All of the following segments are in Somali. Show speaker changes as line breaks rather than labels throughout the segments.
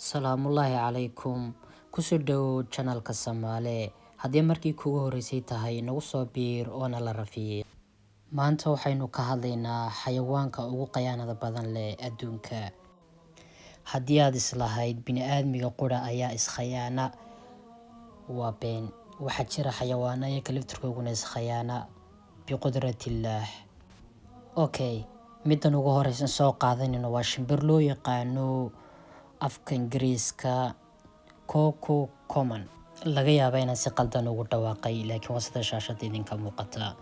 Salaamullaahi calaykum. Kusoo dhowow channelka Samaale. Haddii markii kugu horeysay tahay, nagu soo biir oo nala rafiiq. Maanta waxaynu ka hadlaynaa xayawaanka ugu khayaanada badan leh adduunka. Haddii aad islahayd bini'aadmiga qura ayaa is-khayaana, waa been. Waxaa jira xayawaano iyaga laftirkooduna is-khayaana biqudratillaah. Okay, middan ugu horeysan soo qaadanayno waa shimbir loo yaqaano afka Ingiriiska Cuckoo Common. Laga yaabaa inaan si qaldan ugu dhawaaqay, laakiin waa sida shaashada idinka muuqata.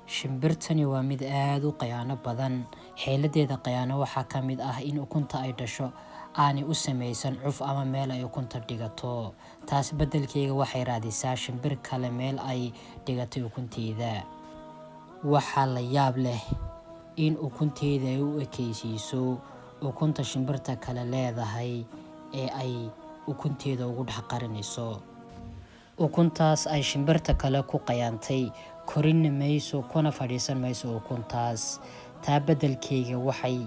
Shimbirtani waa mid aad u khayaano badan. Xeeladeeda khayaano waxaa ka mid ah in ukunta ay dhasho aanay u samaysan cuf ama meel ay ukunta dhigato. Taas beddelkeeda, waxay raadisaa shimbir kale meel ay dhigatay ukunteeda. Waxaa la yaab leh in ukunteeda ay u ekaysiiso ukunta shimbirta kale leedahay ee ay ukunteeda ugu dhex qarinayso. Ukuntaas ay shimbirta kale ku khayaantay korin mayso, kuna fadhiisan mayso ukuntaas. Taa beddelkeeda, waxay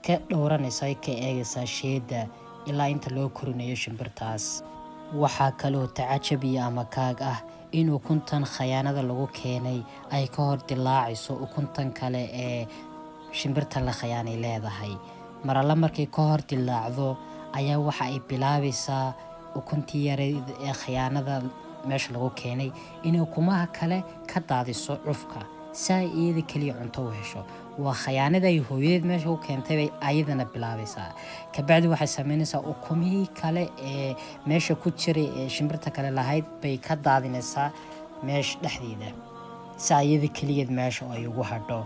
ka dhowranaysaa, ka eegaysaa sheeda ilaa inta loo korinayo shimbirtaas. Waxaa kaloo tacajab iyo ama kaag ah in ukuntan khayaanada lagu keenay ay ka hor dilaacayso ukuntan kale ee shimbirtan la khayaanay leedahay. Mar alla markay ka hor dilaacdo ayaa waxa ay bilaabaysaa ukuntii yareyd ee khayaanada meesha lagu keenay inay ukumaha kale ka daadiso cufka si ay iyada keliya cunto u hesho. Waa khayaanada ay hooyadeed meesha ku keentay bay ayadana bilaabaysaa. Kabacdi waxay sameynaysaa ukumihii kale ee meesha ku jiray ee shimbirta kale lahayd bay ka daadinaysaa meesha dhexdeeda si ayada keligeed meesha ay ugu hadho.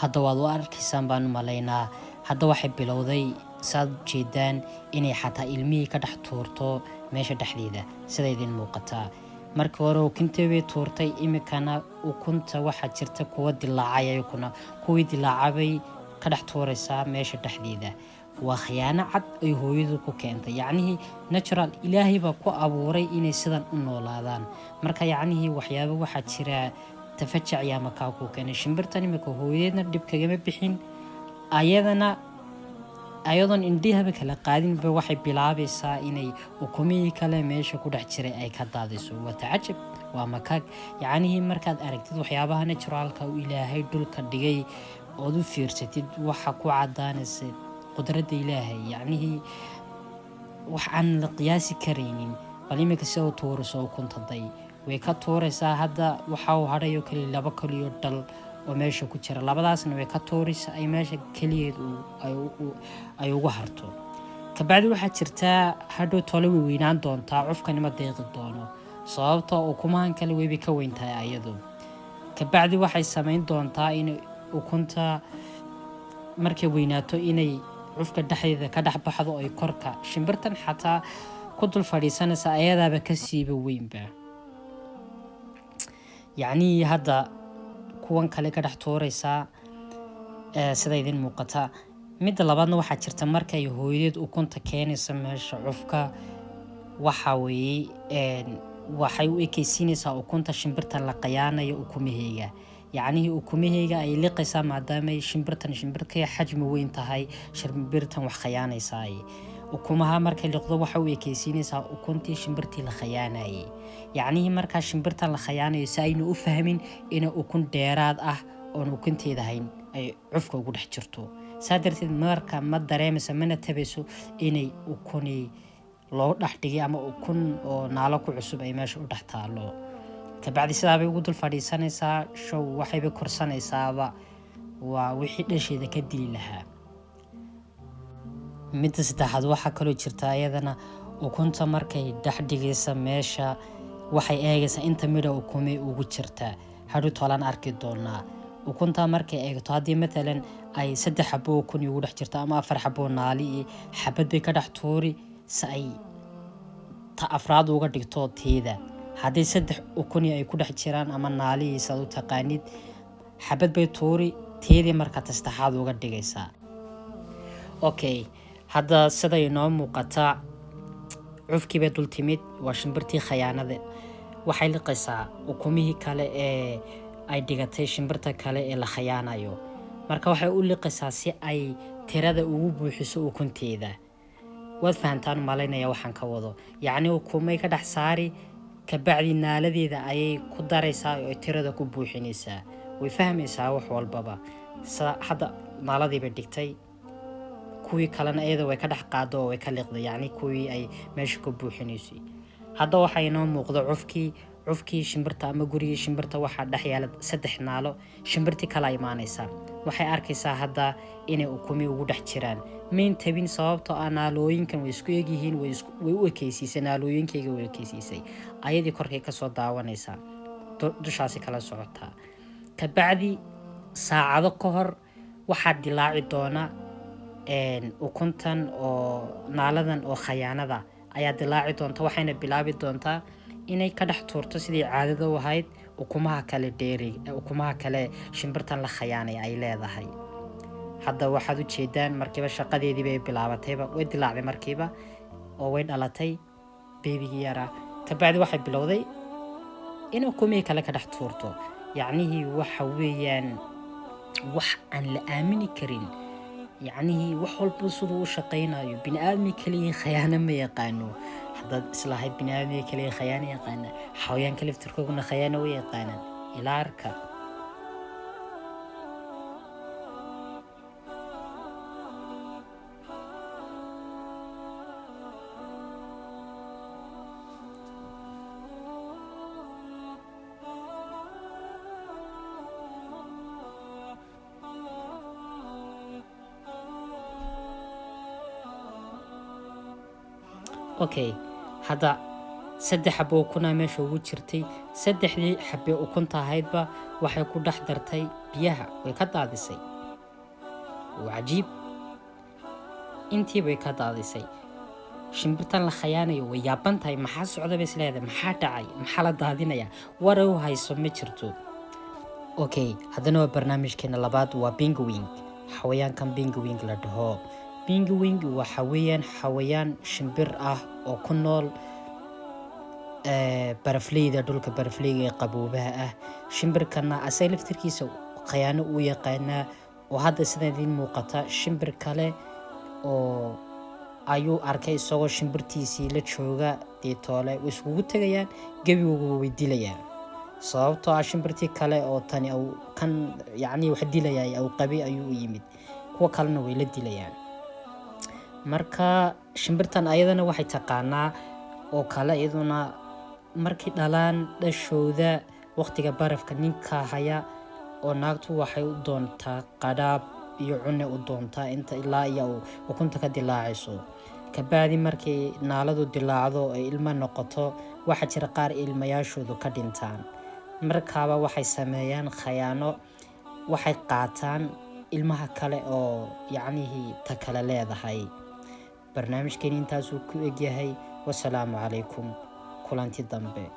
Hadda waad u arkaysaan baan u malaynaa. Hadda waxay bilowday, saad ujeedaan, inay xataa ilmihii ka dhex tuurto meesha dhexdeeda, sida idin muuqataa. Markii hore ukuntii bay tuurtay, imikana ukunta waxaa jirta kuwa dilaacay, ayakuna kuwii dilaacabay ka dhex tuuraysaa meesha dhexdeeda. Waa khiyaano cad ay hooyadu ku keentay. Yacnihii natural Ilaahay baa ku abuuray inay sidan u noolaadaan. Marka yacnihii waxyaabo waxaa jira tafajac iyo makaa ku keenay. Shimbirtan imika hooyadeedna dhib kagama bixin, ayadana ayadoon indhihaba kala qaadinba waxay bilaabaysaa inay ukumihii kale meesha ku dhex jiray ay ka daadiso. Waa tacajab, waa makaag. Yacnihii markaad aragtid waxyaabaha naturalka uu Ilaahay dhulka dhigay ood u fiirsatid, waxa ku cadaanaysa qudradda Ilaahay, yacnihii wax aan la qiyaasi karaynin. Bal iminka sida u tuurayso ukuntaday way ka tuuraysaa. Hadda waxa uu hadhayo keliya laba keliyo dhal oo meesha ku jira, labadaasna way ka tuuraysa ay meesha keliyeed ay ugu harto. Kabacdi waxaa jirtaa hadhow tole way weynaan doontaa, cufkani ma deeqi doono, sababtoo ukumahan kale weybay ka weyn tahay ayadu. Kabacdi waxay samayn doontaa in ukunta markay weynaato inay cufka dhexdeeda ka dhex baxdo, ay korka shimbirtan xataa ku dul fadhiisanaysa, ayadaaba ka siiba weynba. Yacnihii hadda kuwan kale ka dhex tuuraysaa, sida idin muuqata. Midda labaadna waxaa jirta markay hooyadeed ukunta keenaysa meesha cufka, waxa weeye waxay u ekeysiinaysaa ukunta shimbirta la qayaanayo ukumaheyga. Yacnihii ukumaheyga ay liqaysaa, maadaamay shimbirtan shimbirkay xajmi weyn tahay shimbirtan wax khayaanaysaay. Ukumaha markay liqdo waxa u ekeysiinaysaa ukuntii shimbirtii la khayaanayay. Yacnihii markaa shimbirtan la khayaanayo si aynu u fahmin inay ukun dheeraad ah oon ukunteeda hayn ay cufka ugu dhex jirto. Saa darteed marka ma dareemayso mana tabayso inay ukuni loo dhex dhigay ama ukun oo naalo ku cusub ay meesha u dhex taalo. Kabacdi sidaabay ugu dul fadhiisanaysaa show, waxayba korsanaysaaba waa wixii dhasheeda ka dili lahaa. Midda saddexaad waxaa kaloo jirta iyadana ukunta markay dhex dhigaysa meesha waxay eegaysaa inta midha ukumay ugu jirta. Hadhow toolaan arki doonaa. Ukunta markay eegto, haddii matalan ay saddex xabo ukun ugu dhex jirto ama afar xabo naali iyo xabad bay ka dhex tuuri si ay ta afraad uga dhigto teeda. Haddii saddex ukuni ay ku dhex jiraan ama naali saad u taqaanid, xabad bay tuuri, teedii markaa ta saddexaad uga dhigaysaa. Okay, hadda sida inoo muuqata cufkii bay dul timid. Waa shimbirtii khayaanada. Waxay liqaysaa ukumihii kale ee ay dhigatay shimbirta kale ee la khayaanayo. Marka waxay u liqaysaa si ay tirada ugu buuxiso ukunteeda. Waad fahantaan malaynaya waxaan ka wado. Yacni ukumay ka dhex saari, kabacdi naaladeeda ayay ku daraysaa oo tirada ku buuxinaysaa. Way fahmaysaa wax walbaba. Hadda naaladii bay dhigtay, kuwii kalena iyada way ka dhex qaado oo way ka liqday, yacni kuwii ay meesha ku buuxinaysay. Hadda waxaa inoo muuqda cufkii shimbirta ama gurigii shimbirta. Waxaa dhex yaala saddex naalo. Shimbirtii kala imaanaysaa, waxay arkaysaa hadda inay ukumi ugu dhex jiraan. Mayn tabin, sababtoo ah naalooyinkan way isku egyihiin. Way u ekeysiisay naalooyinkayga, way ekeysiisay. Ayadii korkay kasoo daawanaysaa, dushaasi kala socotaa. Kabacdi saacado ka hor waxaa dilaaci doona ukuntan oo naaladan oo khayaanada ayaa dilaaci doonta, waxayna bilaabi doontaa inay ka dhex tuurto, sidii caadada u ahayd, ukumaha kale dheeri, ukumaha kale shimbirtan la khayaanay ay leedahay. Hadda waxaad u jeedaan markiiba shaqadeedii bay bilaabatayba. Way dilaacday markiiba oo way dhalatay babygii yaraa. Kabacdi waxay bilowday in ukumihii kale ka dhex tuurto. Yacnihii waxa weeyaan wax aan la aamini karin, yacnihii wax walba siduu u shaqaynayo. Bini aadmi kaliya khayaano ma yaqaano. Haddaad islahayd bini aadmiga kaliya khayaano yaqaana, xawayaanka laftirkooguna khayaano way yaqaanaan. Ilaa arka. Okay, hadda saddex xabo ukunaa meesha ugu jirtay. Saddexdii xabe ukunta ahaydba waxay ku dhex dartay biyaha, way ka daadisay. Waa cajiib, intii bay ka daadisay. Shimbirtan la khayaanayo way yaaban tahay. Maxaa socda bay isleedahay? Maxaa dhacay? Maxaa la daadinaya? Waray u hayso ma jirto. Okay, haddana waa barnaamijkeena labaad, waa penguin. Xawayaankan penguin la dhaho, penguin waxa weeyaan xawayaan shimbir ah oo ku nool barafleyda, dhulka barafleyga ee qaboobaha ah. Shimbirkana asaga laftirkiisa khayaano uu yaqaanaa, oo hadda sida idiin muuqata shimbir kale oo ayuu arkay isagoo shimbirtiisii la jooga. Deetoole way iskugu tegayaan, gebigooguba way dilayaan, sababtoo ah shimbirtii kale oo tani au kan yacni wax dilayay au qabay ayuu u yimid. Kuwa kalena way la dilayaan. Marka shimbirtan ayadana waxay taqaanaa oo kale, iyaduna markay dhalaan dhashooda waqtiga barafka, ninka haya oo naagtu waxay u doontaa qadhaab iyo cune u doontaa inta ilaa iyo ukunta ka dilaacayso. Kabacdi markay naaladu dilaacdo ay ilmo noqoto, waxaa jira qaar ilmayaashoodu ka dhintaan. Markaaba waxay sameeyaan khayaano, waxay qaataan ilmaha kale oo yacnihii ta kale leedahay. Barnaamijkeeni intaasuu ku egyahay. Wasalaamu calaykum, kulanti dambe.